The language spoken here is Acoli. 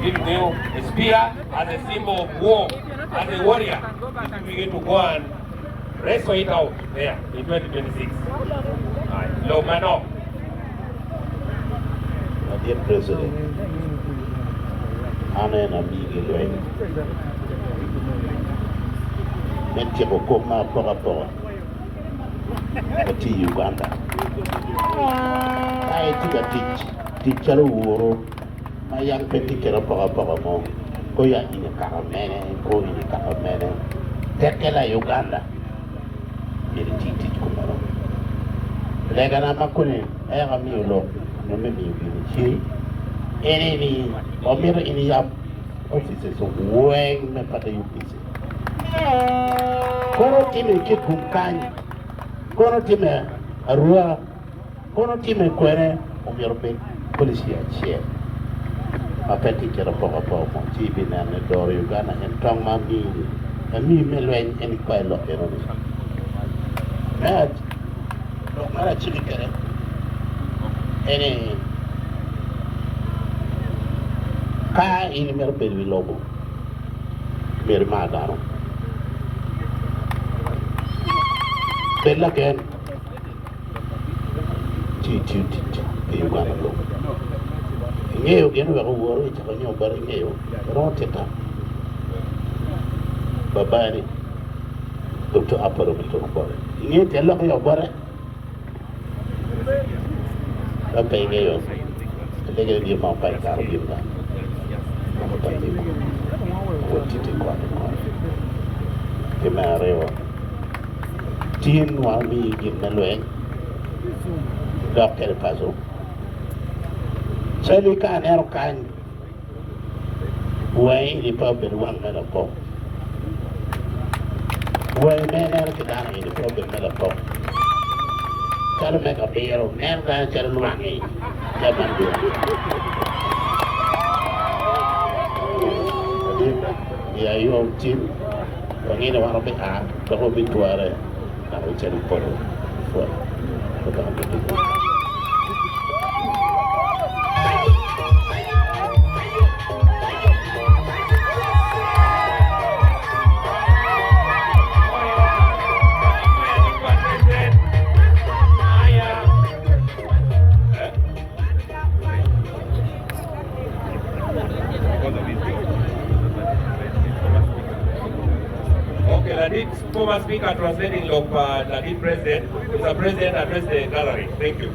giving you a spear as a symbol of war, as a warrior. He's giving you to go and wrestle it out there in 2026. Aye. Lok manok. Ladit President, an en amigi lweny me tyeko kop me apokapoka ma tye i Uganda. Ka itye ka tic, tic calo woro ma yam pe tye kede apokapoka mo, ko ya in i kaka mene, ko in i kaka mene, tekke la i Uganda myero iti tic kumeno. Legana ma koni eka amiyo lok nyo me miyo gin i cingi ene ni wamito in iyab offices weng me pata UPC. Kono time i Kitgum kany, kono time Arua, kono time kwene omyero obed policy acel ma pe tye kit apokapoka mo ci ibineno ni doro Uganda en tong ma amii-ni, amii me lweny en ikwayo lok eno-ni. Me lok mere aciki kwede eni ka in imito bedo i wi lobo myero imar dano. Bed lagen ci itiyo tic pi Uganda lung. Ingeyo gin oweko woru icako nyo boti ingeyo iromo tita babani Doktor Apollo Mutono bote. Ingeyo tyen lok iyo bote? Ka pe ingeyo, alege ni bino mako paci kare obino gang. Mako paci wek titi kwane kwane. Ki me aryo, tin wan omiyi gin me lweny idok kwede paco. Cali ka aneno kany, Wangi eni pe obedo wang me lapok. Wangi ma ineno ki dano eni pe obedo me lapok. Calo me kabiro, neno dano calo lwangi jami man dwong. Ladit, iya yom cim, wangi ni wan wabia dok wabitwere dok wacito i polo. Pwony. Lubanga obed kwedwu. Okay, ladit former speaker translating lok pa ladit president. Mr. President address the gallery. Thank you.